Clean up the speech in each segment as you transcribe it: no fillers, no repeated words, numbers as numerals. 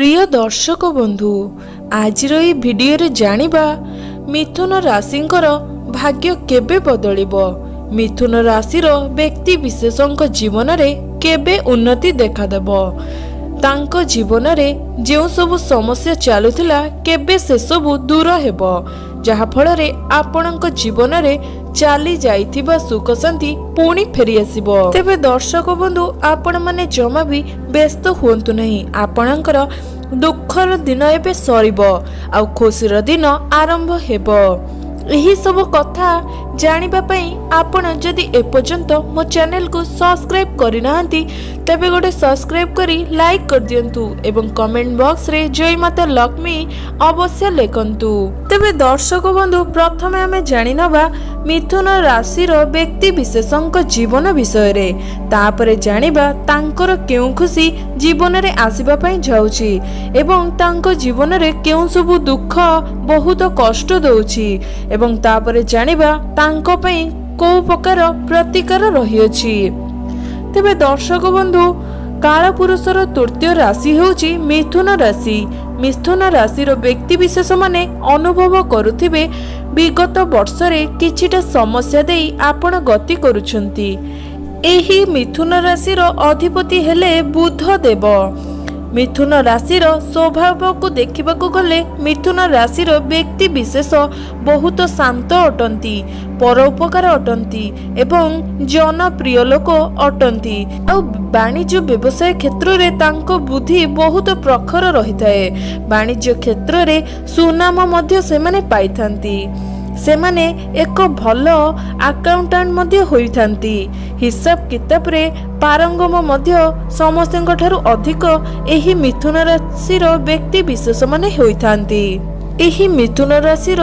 ପ୍ରିୟ ଦର୍ଶକ ବନ୍ଧୁ, ଆଜିର ଏହି ଭିଡ଼ିଓରେ ଜାଣିବା ମିଥୁନ ରାଶିଙ୍କର ଭାଗ୍ୟ କେବେ ବଦଳିବ, ମିଥୁନ ରାଶିର ବ୍ୟକ୍ତି ବିଶେଷଙ୍କ ଜୀବନରେ କେବେ ଉନ୍ନତି ଦେଖାଦେବ, ତାଙ୍କ ଜୀବନରେ ଯେଉଁ ସବୁ ସମସ୍ୟା ଚାଲୁଥିଲା କେବେ ସେସବୁ ଦୂର ହେବ, ଯାହାଫଳରେ ଆପଣଙ୍କ ଜୀବନରେ ଚାଲି ଯାଇଥିବା ସୁଖ ଶାନ୍ତି ପୁଣି ଫେରିଆସିବ। ତେବେ ଦର୍ଶକ ବନ୍ଧୁ, ଆପଣମାନେ ଜମା ବି ବ୍ୟସ୍ତ ହୁଅନ୍ତୁ ନାହିଁ। ଆପଣଙ୍କର ଦୁଃଖର ଦିନ ଏବେ ସରିବ ଆଉ ଖୁସିର ଦିନ ଆରମ୍ଭ ହେବ। ଏହି ସବୁ କଥା ଜାଣିବା ପାଇଁ ଆପଣ ଯଦି ଏପର୍ଯ୍ୟନ୍ତ ମୋ ଚ୍ୟାନେଲକୁ ସବସ୍କ୍ରାଇବ୍ କରିନାହାନ୍ତି, ତେବେ ଗୋଟେ ସବସ୍କ୍ରାଇବ୍ କରି ଲାଇକ୍ କରିଦିଅନ୍ତୁ ଏବଂ କମେଣ୍ଟ ବକ୍ସରେ ଜୟ ମାତା ଲକ୍ଷ୍ମୀ ଅବଶ୍ୟ ଲେଖନ୍ତୁ। ତେବେ ଦର୍ଶକ ବନ୍ଧୁ, ପ୍ରଥମେ ଆମେ ଜାଣିନେବା ମିଥୁନ ରାଶିର ବ୍ୟକ୍ତି ବିଶେଷଙ୍କ ଜୀବନ ବିଷୟରେ, ତାପରେ ଜାଣିବା ତାଙ୍କର କେଉଁ ଖୁସି ଜୀବନରେ ଆସିବା ପାଇଁ ଯାଉଛି ଏବଂ ତାଙ୍କ ଜୀବନରେ କେଉଁ ସବୁ ଦୁଃଖ ବହୁତ କଷ୍ଟ ଦେଉଛି, ଏବଂ ତାପରେ ଜାଣିବା ତାଙ୍କ ପାଇଁ କେଉଁ ପ୍ରକାର ପ୍ରତିକାର ରହିଅଛି। ତେବେ ଦର୍ଶକ ବନ୍ଧୁ, କାଳପୁରୁଷର ତୃତୀୟ ରାଶି ହେଉଛି ମିଥୁନ ରାଶି। ମିଥୁନ ରାଶିର ବ୍ୟକ୍ତି ବିଶେଷମାନେ ଅନୁଭବ କରୁଥିବେ ବିଗତ ବର୍ଷରେ କିଛିଟା ସମସ୍ୟା ଦେଇ ଆପଣ ଗତି କରୁଛନ୍ତି। ଏହି ମିଥୁନ ରାଶିର ଅଧିପତି ହେଲେ ବୁଧ ଦେବ। ମିଥୁନ ରାଶିର ସ୍ୱଭାବକୁ ଦେଖିବାକୁ ଗଲେ ମିଥୁନ ରାଶିର ବ୍ୟକ୍ତି ବିଶେଷ ବହୁତ ଶାନ୍ତ ଅଟନ୍ତି, ପରୋପକାର ଅଟନ୍ତି ଏବଂ ଜନପ୍ରିୟ ଲୋକ ଅଟନ୍ତି। ଆଉ ବାଣିଜ୍ୟ ବ୍ୟବସାୟ କ୍ଷେତ୍ରରେ ତାଙ୍କ ବୁଦ୍ଧି ବହୁତ ପ୍ରଖର ରହିଥାଏ। ବାଣିଜ୍ୟ କ୍ଷେତ୍ରରେ ସୁନାମ ମଧ୍ୟ ସେମାନେ ପାଇଥାନ୍ତି। ସେମାନେ ଏକ ଭଲ ଆକାଉଣ୍ଟାଣ୍ଟ ମଧ୍ୟ ହୋଇଥାନ୍ତି। ହିସାବ କିତାବରେ ପାରଙ୍ଗମ ମଧ୍ୟ ସମସ୍ତଙ୍କ ଠାରୁ ଅଧିକ ଏହି ମିଥୁନ ରାଶିର ବ୍ୟକ୍ତି ବିଶେଷମାନେ ହୋଇଥାନ୍ତି। ଏହି ମିଥୁନ ରାଶିର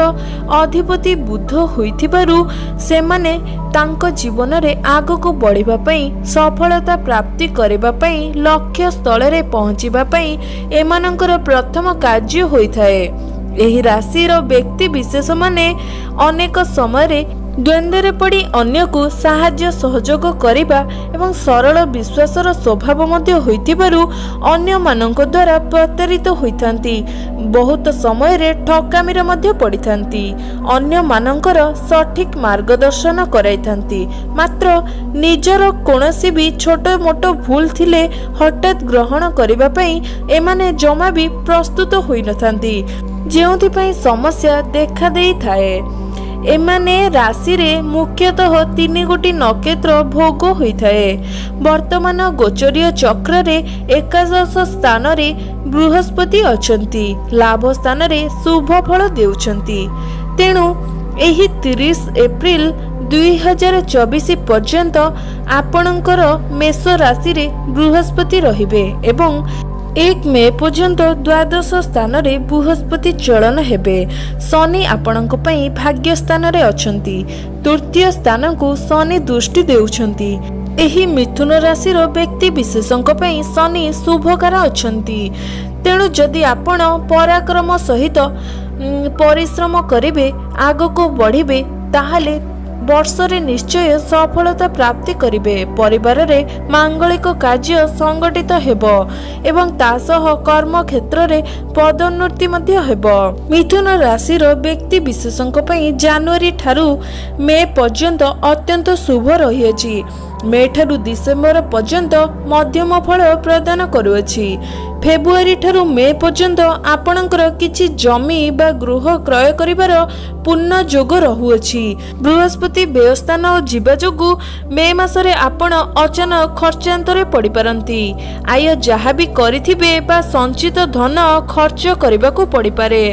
ଅଧିପତି ବୁଧ ହୋଇଥିବାରୁ ସେମାନେ ତାଙ୍କ ଜୀବନରେ ଆଗକୁ ବଢ଼ିବା ପାଇଁ, ସଫଳତା ପ୍ରାପ୍ତି କରିବା ପାଇଁ, ଲକ୍ଷ୍ୟ ସ୍ଥଳରେ ପହଞ୍ଚିବା ପାଇଁ ଏମାନଙ୍କର ପ୍ରଥମ କାର୍ଯ୍ୟ ହୋଇଥାଏ। ଏହି ରାଶିର ବ୍ୟକ୍ତି ବିଶେଷମାନେ ଅନେକ ସମୟରେ ଦ୍ୱନ୍ଦ୍ୱରେ ପଡ଼ି ଅନ୍ୟକୁ ସାହାଯ୍ୟ ସହଯୋଗ କରିବା ଏବଂ ସରଳ ବିଶ୍ୱାସର ସ୍ୱଭାବ ମଧ୍ୟ ହୋଇଥିବାରୁ ଅନ୍ୟମାନଙ୍କ ଦ୍ୱାରା ପ୍ରତାରିତ ହୋଇଥାନ୍ତି। ବହୁତ ସମୟରେ ଠକାମିରେ ମଧ୍ୟ ପଡ଼ିଥାନ୍ତି। ଅନ୍ୟମାନଙ୍କର ସଠିକ୍ ମାର୍ଗଦର୍ଶନ କରାଇଥାନ୍ତି, ମାତ୍ର ନିଜର କୌଣସି ବି ଛୋଟ ମୋଟ ଭୁଲ ଥିଲେ ହଠାତ୍ ଗ୍ରହଣ କରିବା ପାଇଁ ଏମାନେ ଜମା ବି ପ୍ରସ୍ତୁତ ହୋଇନଥାନ୍ତି, ଯେଉଁଥିପାଇଁ ସମସ୍ୟା ଦେଖା ଦେଇଥାଏ। ଏମାନେ ରାଶିରେ ମୁଖ୍ୟତଃ 3 ଗୋଟି ନକ୍ଷତ୍ର ଭୋଗ ହୋଇଥାଏ। ବର୍ତ୍ତମାନ ଗୋଚରୀୟ ଚକ୍ରରେ ଏକାଦଶ ସ୍ଥାନରେ ବୃହସ୍ପତି ଅଛନ୍ତି, ଲାଭ ସ୍ଥାନରେ ଶୁଭ ଫଳ ଦେଉଛନ୍ତି। ତେଣୁ ଏହି 30 ଏପ୍ରିଲ 2024 ପର୍ଯ୍ୟନ୍ତ ଆପଣଙ୍କର ମେଷ ରାଶିରେ ବୃହସ୍ପତି ରହିବେ ଏବଂ 1 ମେ ପର୍ଯ୍ୟନ୍ତ ଦ୍ୱାଦଶ ସ୍ଥାନରେ ବୃହସ୍ପତି ଚଳନ ହେବେ। ଶନି ଆପଣଙ୍କ ପାଇଁ ଭାଗ୍ୟ ସ୍ଥାନରେ ଅଛନ୍ତି। ତୃତୀୟ ସ୍ଥାନକୁ ଶନି ଦୃଷ୍ଟି ଦେଉଛନ୍ତି। ଏହି ମିଥୁନ ରାଶିର ବ୍ୟକ୍ତି ବିଶେଷଙ୍କ ପାଇଁ ଶନି ଶୁଭକାର ଅଛନ୍ତି। ତେଣୁ ଯଦି ଆପଣ ପରାକ୍ରମ ସହିତ ପରିଶ୍ରମ କରିବେ, ଆଗକୁ ବଢ଼ିବେ, ତାହେଲେ ବର୍ଷରେ ନିଶ୍ଚୟ ସଫଳତା ପ୍ରାପ୍ତି କରିବେ। ପରିବାରରେ ମାଙ୍ଗଳିକ କାର୍ଯ୍ୟ ସଂଗଠିତ ହେବ ଏବଂ ତା ସହ କର୍ମ କ୍ଷେତ୍ରରେ ପଦୋନ୍ନତି ମଧ୍ୟ ହେବ। ମିଥୁନ ରାଶିର ବ୍ୟକ୍ତି ବିଶେଷଙ୍କ ପାଇଁ ଜାନୁଆରୀ ଠାରୁ ମେ ପର୍ଯ୍ୟନ୍ତ ଅତ୍ୟନ୍ତ ଶୁଭ ରହିଅଛି। ମେ ଠାରୁ ଡିସେମ୍ବର ପର୍ଯ୍ୟନ୍ତ ମଧ୍ୟମ ଫଳ ପ୍ରଦାନ କରୁଅଛି। ଫେବୃଆରୀ ଠାରୁ ମେ ପର୍ଯ୍ୟନ୍ତ ଆପଣଙ୍କର କିଛି ଜମି ବା ଗୃହ କ୍ରୟ କରିବାର ପୂର୍ଣ୍ଣ ଯୋଗ ରହୁଅଛି। ବୃହସ୍ପତି ବ୍ୟୟସ୍ଥାନ ଯିବା ଯୋଗୁଁ ମେ ମାସରେ ଆପଣ ଅଚାନକ ଖର୍ଚ୍ଚାନ୍ତରେ ପଡ଼ିପାରନ୍ତି। ଆୟ ଯାହା ବି କରିଥିବେ ବା ସଞ୍ଚିତ ଧନ ଖର୍ଚ୍ଚ କରିବାକୁ ପଡ଼ିପାରେ।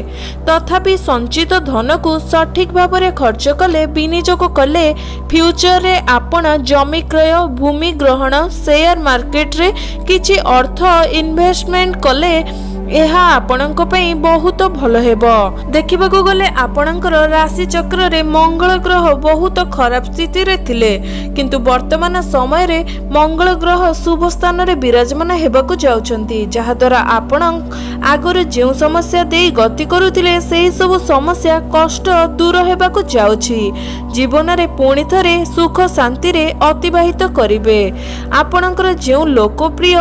ତଥାପି ସଞ୍ଚିତ ଧନକୁ ସଠିକ୍ ଭାବରେ ଖର୍ଚ୍ଚ କଲେ, ବିନିଯୋଗ କଲେ ଫ୍ୟୁଚରରେ ଆପଣ ଜମି କ୍ରୟ, ଭୂମି ଗ୍ରହଣ, ସେୟାର ମାର୍କେଟରେ କିଛି ଅର୍ଥ ଇନଭେଷ୍ଟମେଣ୍ଟ କଲେ ଏହା ଆପଣଙ୍କ ପାଇଁ ବହୁତ ଭଲ ହେବ। ଦେଖିବାକୁ ଗଲେ ଆପଣଙ୍କର ରାଶି ଚକ୍ରରେ ମଙ୍ଗଳ ଗ୍ରହ ବହୁତ ଖରାପ ସ୍ଥିତିରେ ଥିଲେ, କିନ୍ତୁ ବର୍ତ୍ତମାନ ସମୟରେ ମଙ୍ଗଳ ଗ୍ରହ ଶୁଭ ସ୍ଥାନରେ ବିରାଜମାନ ହେବାକୁ ଯାଉଛନ୍ତି, ଯାହାଦ୍ୱାରା ଆପଣ ଆଗରୁ ଯେଉଁ ସମସ୍ୟା ଦେଇ ଗତି କରୁଥିଲେ ସେହି ସବୁ ସମସ୍ୟା କଷ୍ଟ ଦୂର ହେବାକୁ ଯାଉଛି। ଜୀବନରେ ପୁଣି ଥରେ ସୁଖ ଶାନ୍ତିରେ ଅତିବାହିତ କରିବେ। ଆପଣଙ୍କର ଯେଉଁ ଲୋକପ୍ରିୟ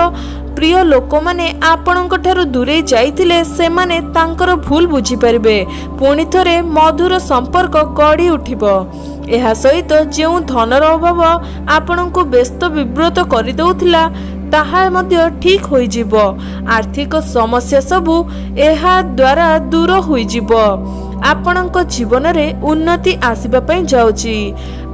ପ୍ରିୟ ଲୋକମାନେ ଆପଣଙ୍କ ଠାରୁ ଦୂରେଇ ଯାଇଥିଲେ, ସେମାନେ ତାଙ୍କର ଭୁଲ ବୁଝିପାରିବେ। ପୁଣି ଥରେ ମଧୁର ସମ୍ପର୍କ ଗଢ଼ି ଉଠିବ। ଏହା ସହିତ ଯେଉଁ ଧନର ଅଭାବ ଆପଣଙ୍କୁ ବ୍ୟସ୍ତ ବିବ୍ରତ କରିଦେଉଥିଲା, ତାହା ମଧ୍ୟ ଠିକ୍ ହୋଇଯିବ। ଆର୍ଥିକ ସମସ୍ୟା ସବୁ ଏହା ଦ୍ୱାରା ଦୂର ହୋଇଯିବ। ଆପଣଙ୍କ ଜୀବନରେ ଉନ୍ନତି ଆସିବା ପାଇଁ ଯାଉଛି।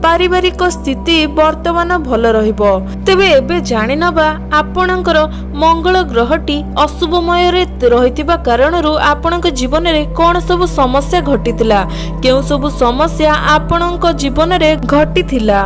ପାରିବାରିକ ସ୍ଥିତି ବର୍ତ୍ତମାନ ଭଲ ରହିବ। ତେବେ ଏବେ ଜାଣିନେବା, ଆପଣଙ୍କର ମଙ୍ଗଳ ଗ୍ରହଟି ଅଶୁଭମୟରେ ରହିଥିବା କାରଣରୁ ଆପଣଙ୍କ ଜୀବନରେ କ'ଣ ସବୁ ସମସ୍ୟା ଘଟିଥିଲା, କେଉଁ ସବୁ ସମସ୍ୟା ଆପଣଙ୍କ ଜୀବନରେ ଘଟିଥିଲା।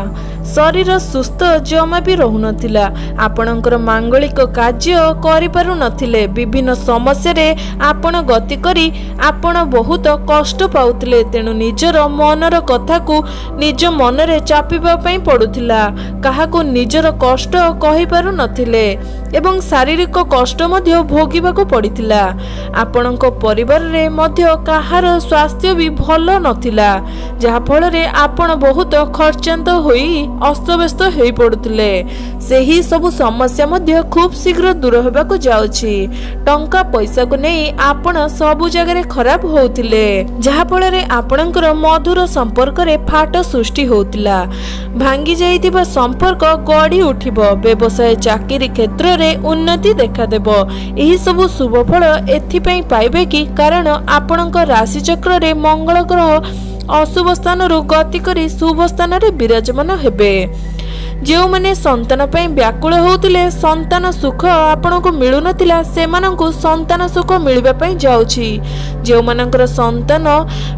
ଶରୀର ସୁସ୍ଥ ଜମା ବି ରହୁନଥିଲା। ଆପଣଙ୍କର ମାଙ୍ଗଳିକ କାର୍ଯ୍ୟ କରିପାରୁନଥିଲେ। ବିଭିନ୍ନ ସମସ୍ୟାରେ ଆପଣ ଗତି କରି ଆପଣ ବହୁତ କଷ୍ଟ ପାଉଥିଲେ। ତେଣୁ ନିଜର ମନର କଥାକୁ ନିଜ ମନରେ ଚାପିବା ପାଇଁ ପଡୁଥିଲା। କାହାକୁ ନିଜର କଷ୍ଟ କହିପାରୁନଥିଲେ ଏବଂ ଶାରୀରିକ କଷ୍ଟ ମଧ୍ୟ ଭୋଗିବାକୁ ପଡ଼ିଥିଲା। ଆପଣଙ୍କ ପରିବାରରେ ମଧ୍ୟ କାହାର ସ୍ୱାସ୍ଥ୍ୟ ବି ଭଲ ନଥିଲା, ଯାହାଫଳରେ ଆପଣ ବହୁତ ଖର୍ଚ୍ଚାନ୍ତ ହୋଇ ଅସ୍ତବ୍ୟସ୍ତ ହୋଇପଡୁଥିଲେ। ସେହି ସବୁ ସମସ୍ୟା ମଧ୍ୟ ଖୁବ୍ ଶୀଘ୍ର ଦୂର ହେବାକୁ ଯାଉଛି। ଟଙ୍କା ପଇସାକୁ ନେଇ ଆପଣ ସବୁ ଜାଗାରେ ଖରାପ ହେଉଥିଲେ, ଯାହାଫଳରେ ଆପଣଙ୍କର ମଧୁର ସମ୍ପର୍କରେ ଫାଟ ସୃଷ୍ଟି ହେଉଥିଲା। ଭାଙ୍ଗି ଯାଇଥିବା ସମ୍ପର୍କ ଗଢ଼ି ଉଠିବ। ବ୍ୟବସାୟ ଚାକିରି କ୍ଷେତ୍ରରେ ଉନ୍ନତି ଦେଖାଦେବ। ଏହି ସବୁ ଶୁଭ ଫଳ ଏଥିପାଇଁ ପାଇବେ କି କାରଣ ଆପଣଙ୍କ ରାଶିଚକ୍ରରେ ମଙ୍ଗଳ ଗ୍ରହ ଅଶୁଭ ସ୍ଥାନରୁ ଗତି କରି ଶୁଭ ସ୍ଥାନରେ ବିରାଜମାନ ହେବେ। ଯେଉଁମାନେ ସନ୍ତାନ ପାଇଁ ବ୍ୟାକୁଳ ହେଉଥିଲେ, ସନ୍ତାନ ସୁଖ ଆପଣଙ୍କୁ ମିଳୁନଥିଲା, ସେମାନଙ୍କୁ ସନ୍ତାନ ସୁଖ ମିଳିବା ପାଇଁ ଯାଉଛି। ଯେଉଁମାନଙ୍କର ସନ୍ତାନ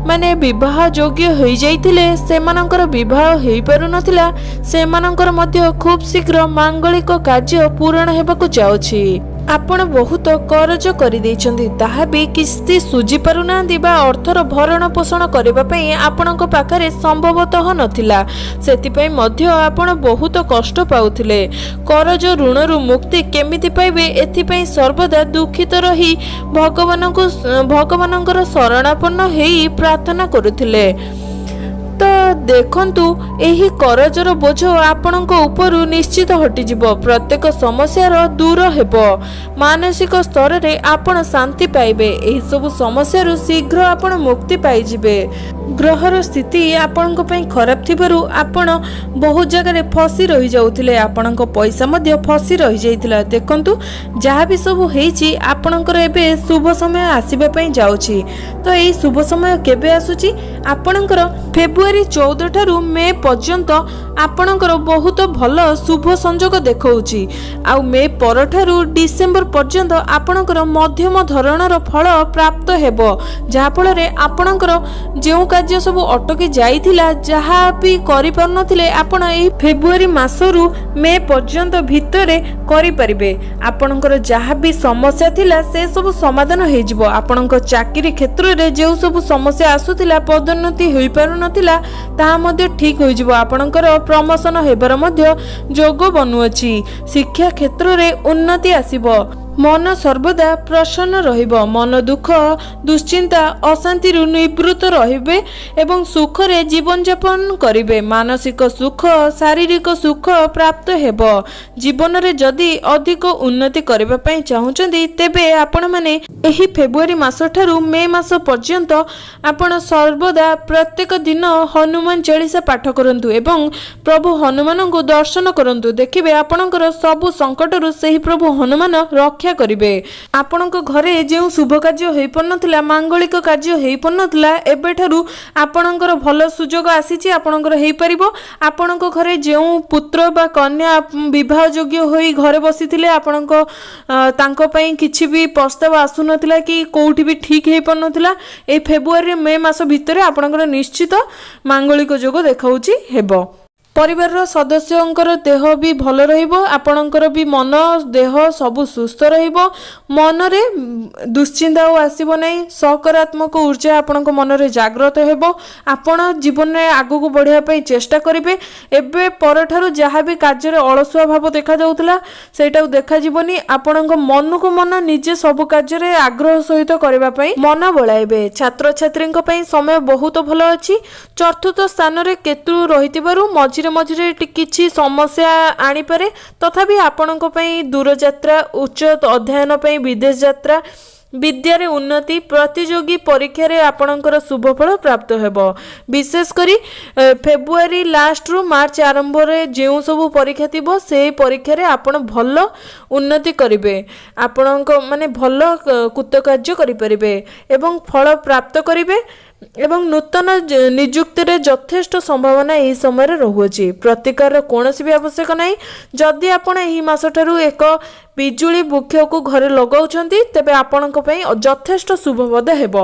ମାନେ ବିବାହ ଯୋଗ୍ୟ ହୋଇଯାଇଥିଲେ, ସେମାନଙ୍କର ବିବାହ ହୋଇପାରୁନଥିଲା, ସେମାନଙ୍କର ମଧ୍ୟ ଖୁବ୍ ଶୀଘ୍ର ମାଙ୍ଗଳିକ କାର୍ଯ୍ୟ ପୂରଣ ହେବାକୁ ଯାଉଛି। ଆପଣ ବହୁତ କରଜ କରିଦେଇଛନ୍ତି, ତାହା ବି କିସ୍ତି ସୁଝି ପାରୁନାହାନ୍ତି ବା ଅର୍ଥର ଭରଣ ପୋଷଣ କରିବା ପାଇଁ ଆପଣଙ୍କ ପାଖରେ ସମ୍ଭବତଃ ନଥିଲା, ସେଥିପାଇଁ ମଧ୍ୟ ଆପଣ ବହୁତ କଷ୍ଟ ପାଉଥିଲେ। କରଜ ଋଣରୁ ମୁକ୍ତି କେମିତି ପାଇବେ, ଏଥିପାଇଁ ସର୍ବଦା ଦୁଃଖିତ ରହି ଭଗବାନଙ୍କୁ ଭଗବାନଙ୍କର ଶରଣାପନ୍ନ ହେଇ ପ୍ରାର୍ଥନା କରୁଥିଲେ। ତ ଦେଖନ୍ତୁ, ଏହି କରଜର ବୋଝ ଆପଣଙ୍କ ଉପରୁ ନିଶ୍ଚିତ ହଟିଯିବ। ପ୍ରତ୍ୟେକ ସମସ୍ୟାର ଦୂର ହେବ। ମାନସିକ ସ୍ତରରେ ଆପଣ ଶାନ୍ତି ପାଇବେ। ଏହିସବୁ ସମସ୍ୟାରୁ ଶୀଘ୍ର ଆପଣ ମୁକ୍ତି ପାଇଯିବେ। ଗ୍ରହର ସ୍ଥିତି ଆପଣଙ୍କ ପାଇଁ ଖରାପ ଥିବାରୁ ଆପଣ ବହୁତ ଜାଗାରେ ଫସି ରହିଯାଉଥିଲେ। ଆପଣଙ୍କ ପଇସା ମଧ୍ୟ ଫସି ରହିଯାଇଥିଲା। ଦେଖନ୍ତୁ, ଯାହା ବି ସବୁ ହେଇଛି, ଆପଣଙ୍କର ଏବେ ଶୁଭ ସମୟ ଆସିବା ପାଇଁ ଯାଉଛି। ତ ଏଇ ଶୁଭ ସମୟ କେବେ ଆସୁଛି? ଆପଣଙ୍କର ଫେବୃଆରୀ 14 ଠାରୁ ମେ ପର୍ଯ୍ୟନ୍ତ ଆପଣଙ୍କର ବହୁତ ଭଲ ଶୁଭ ସଂଯୋଗ ଦେଖାଉଛି। ଆଉ ମେ ପରଠାରୁ ଡିସେମ୍ବର ପର୍ଯ୍ୟନ୍ତ ଆପଣଙ୍କର ମଧ୍ୟମ ଧରଣର ଫଳ ପ୍ରାପ୍ତ ହେବ, ଯାହାଫଳରେ ଆପଣଙ୍କର ଯେଉଁ କାର୍ଯ୍ୟ ସବୁ ଅଟକି ଯାଇଥିଲା, ଯାହା ବି କରିପାରୁନଥିଲେ, ଆପଣ ଏହି ଫେବୃଆରୀ ମାସରୁ ମେ ପର୍ଯ୍ୟନ୍ତ ଭିତରେ କରିପାରିବେ। ଆପଣଙ୍କର ଯାହା ବି ସମସ୍ୟା ଥିଲା, ସେ ସବୁ ସମାଧାନ ହେଇଯିବ। ଆପଣଙ୍କ ଚାକିରି କ୍ଷେତ୍ରରେ ଯେଉଁ ସବୁ ସମସ୍ୟା ଆସୁଥିଲା, ପଦୋନ୍ନତି ହୋଇପାରୁନଥିଲା, ତାହା ମଧ୍ୟ ଠିକ୍ ହୋଇଯିବ। ଆପଣଙ୍କର ପ୍ରମୋସନ ହେବାର ମଧ୍ୟ ଯୋଗ ବନୁଅଛି। ଶିକ୍ଷା କ୍ଷେତ୍ରରେ ଉନ୍ନତି ଆସିବ। ମନ ସର୍ବଦା ପ୍ରସନ୍ନ ରହିବ। ମନ ଦୁଃଖ, ଦୁଶ୍ଚିନ୍ତା, ଅଶାନ୍ତିରୁ ନିବୃତ୍ତ ରହିବେ ଏବଂ ସୁଖରେ ଜୀବନଯାପନ କରିବେ। ମାନସିକ ସୁଖ, ଶାରୀରିକ ସୁଖ ପ୍ରାପ୍ତ ହେବ। ଜୀବନରେ ଯଦି ଅଧିକ ଉନ୍ନତି କରିବା ପାଇଁ ଚାହୁଁଛନ୍ତି, ତେବେ ଆପଣମାନେ ଏହି ଫେବୃଆରୀ ମାସ ଠାରୁ ମେ ମାସ ପର୍ଯ୍ୟନ୍ତ ଆପଣ ସର୍ବଦା ପ୍ରତ୍ୟେକ ଦିନ ହନୁମାନ ଚାଳିଶା ପାଠ କରନ୍ତୁ ଏବଂ ପ୍ରଭୁ ହନୁମାନଙ୍କୁ ଦର୍ଶନ କରନ୍ତୁ। ଦେଖିବେ, ଆପଣଙ୍କର ସବୁ ସଙ୍କଟରୁ ସେହି ପ୍ରଭୁ ହନୁମାନ ରକ୍ଷା କରିବେ। ଆପଣଙ୍କ ଘରେ ଯେଉଁ ଶୁଭ କାର୍ଯ୍ୟ ହୋଇପାରୁନଥିଲା, ମାଙ୍ଗଳିକ କାର୍ଯ୍ୟ ହୋଇପାରୁନଥିଲା, ଏବେଠାରୁ ଆପଣଙ୍କର ଭଲ ସୁଯୋଗ ଆସିଛି, ଆପଣଙ୍କର ହେଇପାରିବ। ଆପଣଙ୍କ ଘରେ ଯେଉଁ ପୁତ୍ର ବା କନ୍ୟା ବିବାହ ଯୋଗ୍ୟ ହୋଇ ଘରେ ବସିଥିଲେ, ଆପଣଙ୍କ ତାଙ୍କ ପାଇଁ କିଛି ବି ପ୍ରସ୍ତାବ ଆସୁନଥିଲା କି କେଉଁଠି ବି ଠିକ୍ ହେଇପାରୁନଥିଲା, ଏଇ ଫେବୃଆରୀ ମେ ମାସ ଭିତରେ ଆପଣଙ୍କର ନିଶ୍ଚିତ ମାଙ୍ଗଳିକ ଯୋଗ ଦେଖାଉଛି ହେବ। ପରିବାରର ସଦସ୍ୟଙ୍କର ଦେହ ବି ଭଲ ରହିବ। ଆପଣଙ୍କର ବି ମନ ଦେହ ସବୁ ସୁସ୍ଥ ରହିବ। ମନରେ ଦୁଶ୍ଚିନ୍ତା ଆଉ ଆସିବ ନାହିଁ। ସକାରାତ୍ମକ ଉର୍ଜା ଆପଣଙ୍କ ମନରେ ଜାଗ୍ରତ ହେବ। ଆପଣ ଜୀବନରେ ଆଗକୁ ବଢ଼ିବା ପାଇଁ ଚେଷ୍ଟା କରିବେ। ଏବେ ପରଠାରୁ ଯାହା ବି କାର୍ଯ୍ୟରେ ଅଳସୁଆ ଭାବ ଦେଖାଯାଉଥିଲା, ସେଇଟାକୁ ଦେଖାଯିବନି। ଆପଣଙ୍କ ମନକୁ ମନ ନିଜେ ସବୁ କାର୍ଯ୍ୟରେ ଆଗ୍ରହ ସହିତ କରିବା ପାଇଁ ମନ ବଳାଇବେ। ଛାତ୍ରଛାତ୍ରୀଙ୍କ ପାଇଁ ସମୟ ବହୁତ ଭଲ ଅଛି। ଚତୁର୍ଥ ସ୍ଥାନରେ କେତୁ ରହିଥିବାରୁ ମଝିରେ ମଝିରେ ମଝିରେ କିଛି ସମସ୍ୟା ଆଣିପାରେ। ତଥାପି ଆପଣଙ୍କ ପାଇଁ ଦୂରଯାତ୍ରା, ଉଚ୍ଚ ଅଧ୍ୟୟନ ପାଇଁ ବିଦେଶ ଯାତ୍ରା, ବିଦ୍ୟାରେ ଉନ୍ନତି, ପ୍ରତିଯୋଗୀ ପରୀକ୍ଷାରେ ଆପଣଙ୍କର ଶୁଭଫଳ ପ୍ରାପ୍ତ ହେବ। ବିଶେଷ କରି ଫେବୃଆରୀ ଲାଷ୍ଟରୁ ମାର୍ଚ୍ଚ ଆରମ୍ଭରେ ଯେଉଁ ସବୁ ପରୀକ୍ଷା ଥିବ, ସେଇ ପରୀକ୍ଷାରେ ଆପଣ ଭଲ ଉନ୍ନତି କରିବେ, ଆପଣଙ୍କ ମାନେ ଭଲ କୃତକାର୍ଯ୍ୟ କରିପାରିବେ ଏବଂ ଫଳ ପ୍ରାପ୍ତ କରିବେ ଏବଂ ନୂତନ ନିଯୁକ୍ତିରେ ଯଥେଷ୍ଟ ସମ୍ଭାବନା ଏହି ସମୟରେ ରହୁଅଛି। ପ୍ରତିକାରର କୌଣସି ବି ଆବଶ୍ୟକ ନାହିଁ। ଯଦି ଆପଣ ଏହି ମାସଠାରୁ ଏକ ପିଜୁଳି ବୃକ୍ଷକୁ ଘରେ ଲଗାଉଛନ୍ତି, ତେବେ ଆପଣଙ୍କ ପାଇଁ ଯଥେଷ୍ଟ ଶୁଭବଦ ହେବ।